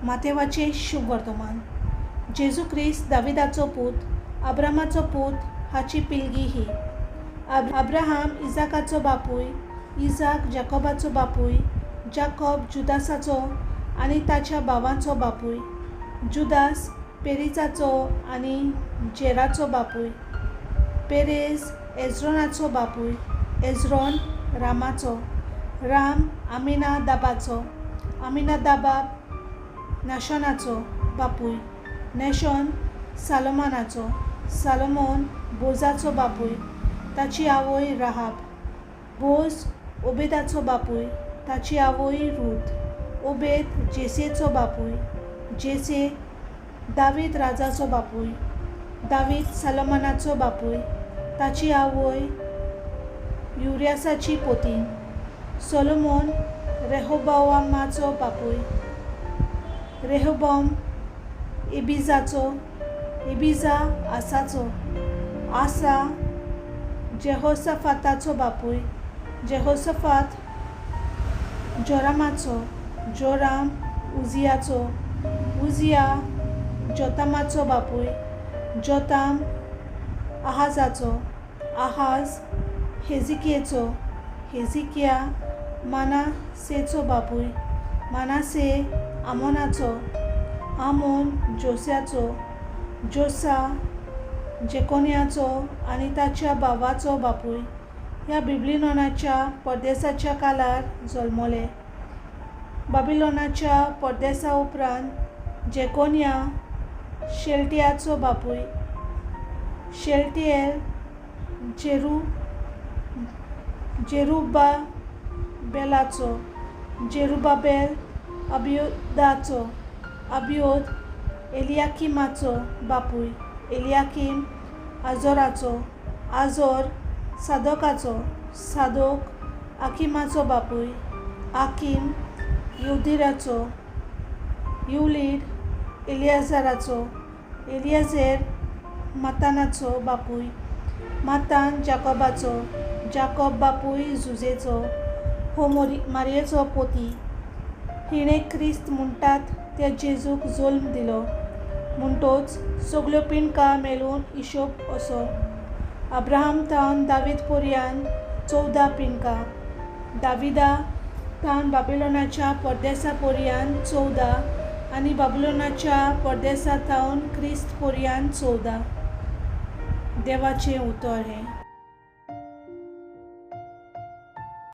मातेवाचें शुभवर्तमान. जेजू क्रिस्त दाविदाचो पूत, अब्रामाचो पूत हाची पिलगी ही. अब्राहम इजाकाचो बापूय, इजाक जाकोबाचो बापूय, जाकोब जुदासाचो आनी ताच्या भावांचो बापूय, जुदास पेरिजाचो आनी जेराचो बापूय, पेरेज एज्रोनाचो बापूय, एज्रोन रामाचो, राम आमिनादाबाचो, आमिनादाबाब नाशोनाचो बापूय, नॅशॉन सालोमनाचो, सालोमोन बोजाचो बापूय, ताची आवय राहाब, बोज ओबेदाचो बापूय, ताची आवय रूत, ओबेद जेसेचो बापूय, जेसे दावीद राजाचो बापूय, दावीद सालोमनाचो बापूय, ताची आवय युरियासाची पोती, सोलोमोन रेहोबोआमाचो बापूय, रेहोबॉम इबिजाचो, इबिजा आसाचो, आसा जेहोसफाताचो बापूय, जेहोसफात जोरामाचो, जोराम उजियाचो, उजिया जोतामाचो बापूय, जोताम आहाजाचो, आहाज हेजिकियेचो, हेजिकिया मानासेचो बापूय, मानासे आमोनाचो, आमोन जोस्याचो, जोसा जेकोनियाचो आनी ताच्या भावाचो बापूय ह्या बिबलिनोनाच्या परदेसाच्या काळार जल्मले. बाबिलोनाच्या परदेसा उपरांत जेकोनिया शेल्टियाचो बापूय, शेल्टियल जेरुबाबेलाचो, जेरुबाबेल अबियोदाचो, अबियोद एलियाकिमाचो बापूय, एलियाकीम आजोराचो, आजोर सादोकाचो, सादोक आकिमाचो बापूय, आकीम युदिराचो, युलीड एलियाजराचो, एलियाझेर मातानाचो बापूय, मातान जाकोबाचो, जाकोब बापूय जुजेचो, हो मारयेचो पोती, हिणें क्रिस्त म्हणटात त्या जेजूक जल्म दिलो. म्हणटोच सगल्यो पिंडकां मेळून हिशोब असो: अब्राहम थावन दावीद पोरयान 14 पिंडकां, दाविदा थावन बाबिलोनाच्या परदेसा पोरयान 14 आनी बाबिलोनाच्या परदेसा थावन क्रिस्त पोरयान 14. देवाचें उतर हें.